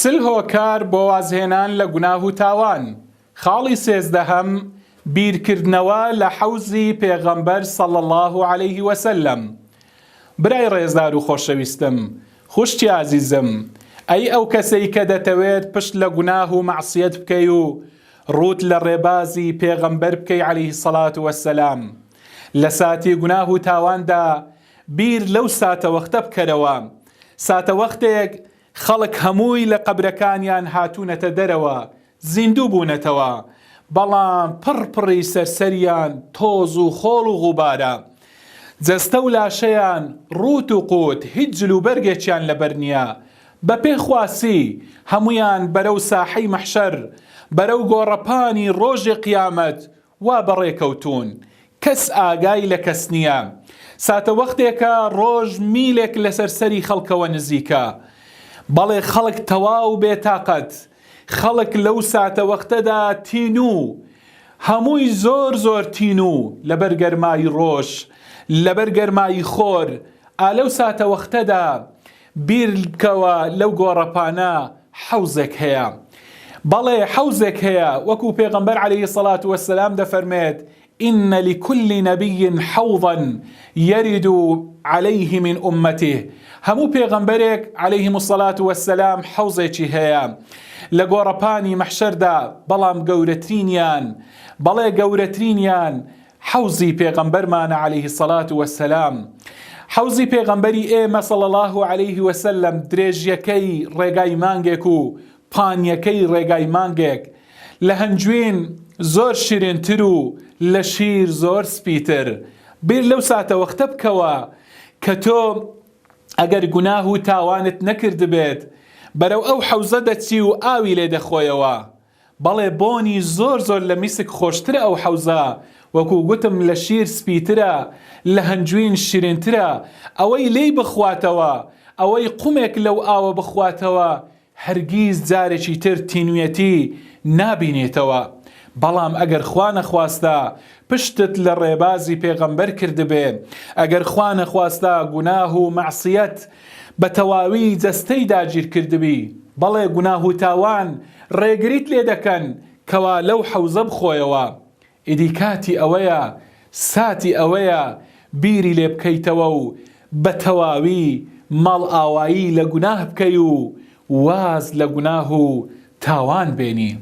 40 هۆکار بۆ وازهێنان لە گوناه و تاوان. خاڵی سێزدەهەم، بیرکردنەوە لە حەوزی پێغەمبەر صلی اللە علیه وسلم. برای ڕێزدار و خۆشەویستم، خوشکی ئازیزم، ئەی ئەو کەسەی کە دەتەوێت پشت لە گوناه و مەعسیەت بکەی و ڕووت لە ڕێبازی پێغەمبەر بکەی علیه الصلوة والسلام، لە ساتی گوناه و تاواندا بیر لەو ساتەوەختە بکەرەوە، ساتەوەختێک خەڵک هەمووی لە قەبرەکانیان هاتوونەتە دەرەوە، زیندوو بوونەتەوە، بەڵام پڕ پڕی سەر سەریان تۆز و خۆڵ و غوبارە. جەستە و لاشەیان ڕووت و قووت، هیچ جلوبەرگێکیان لەبەر نییە. بە پێ خواسی، هەموویان بەرەو ساحەی مەحشەر، بەرەو گۆڕەپانی ڕۆژی قیامەت وا بەڕێ کەوتوون. کەس ئاگای لە کەس نییە. ساتەوەختێکە ڕۆژ میلێک لەسەر سەری خەڵکەوە نزیکە. بەڵێ خەڵک تەواو بێ تاقەت. خەڵک لەو ساتەوەختەدا تینوو، هەمووی زۆر زۆر تینوو لەبەر گەرمایی ڕۆژ، لەبەر گەرمایی خۆر. ئا لەو ساتەوەختەدا بیر بکەوە لەو گۆڕەپانە حەوزێک هەیە. بەڵێ حەوزێک هەیە، وەکو پێغەمبەر علیە الصلوە والسلام دەفەرمێت، ان لکل نبی حوضا یرد علیه من امته، هەموو پێغەمبەرێک علیهم الصلوە والسلام حەوزێکی هەیە لە گۆڕەپانی مەحشەردا، بەڵام گەورەترینیان، بەڵێ گەورەترینیان حەوزی پێغەمبەرمانە علیه الصلوە والسلام. حەوزی پێغەمبەری ئێمە صلی اللە علیه وسلم درێژیەکەی ڕێگای مانگێک و پانیەکەی ڕێگای مانگێک، لە هەنجوین زۆر شیرینتر و لە شیر زۆر سپیتر. بیر لەو ساتەوەختە بکەوە کە تۆ ئەگەر گوناه و تاوانت نەکردبێت بەرەو ئەو حەوزە دەچی و ئاوی لێ دەخۆیەوە. بەڵێ بۆنی زۆر زۆر لە میسک خۆشترە ئەو حەوزە، وەکو گوتم لە شیر سپیترە، لە هەنجوین شیرینترە، ئەوەی لێی بخواتەوە، ئەوەی قومێک لەو ئاوە بخواتەوە هەرگیز جارێکی تر تینویەتی نابینێتەوە، بەڵام ئەگەر خوا نەخواستە پشتت لە ڕێبازی پێغەمبەر کردبێ، ئەگەر خوا نەخواستە گوناه و مەعسیەت بە تەواوی جەستەی داگیر کردبی، بەڵێ گوناه و تاوان ڕێگریت لێ دەکەن کەوا لەو حەوزە بخۆیەوە، ئیدی کاتی ئەوەیە، ساتی ئەوەیە بیری لێ بکەیتەوە و بە تەواوی ماڵئاوایی لە گوناه بکەی و واز لە گوناه و تاوان بێنی.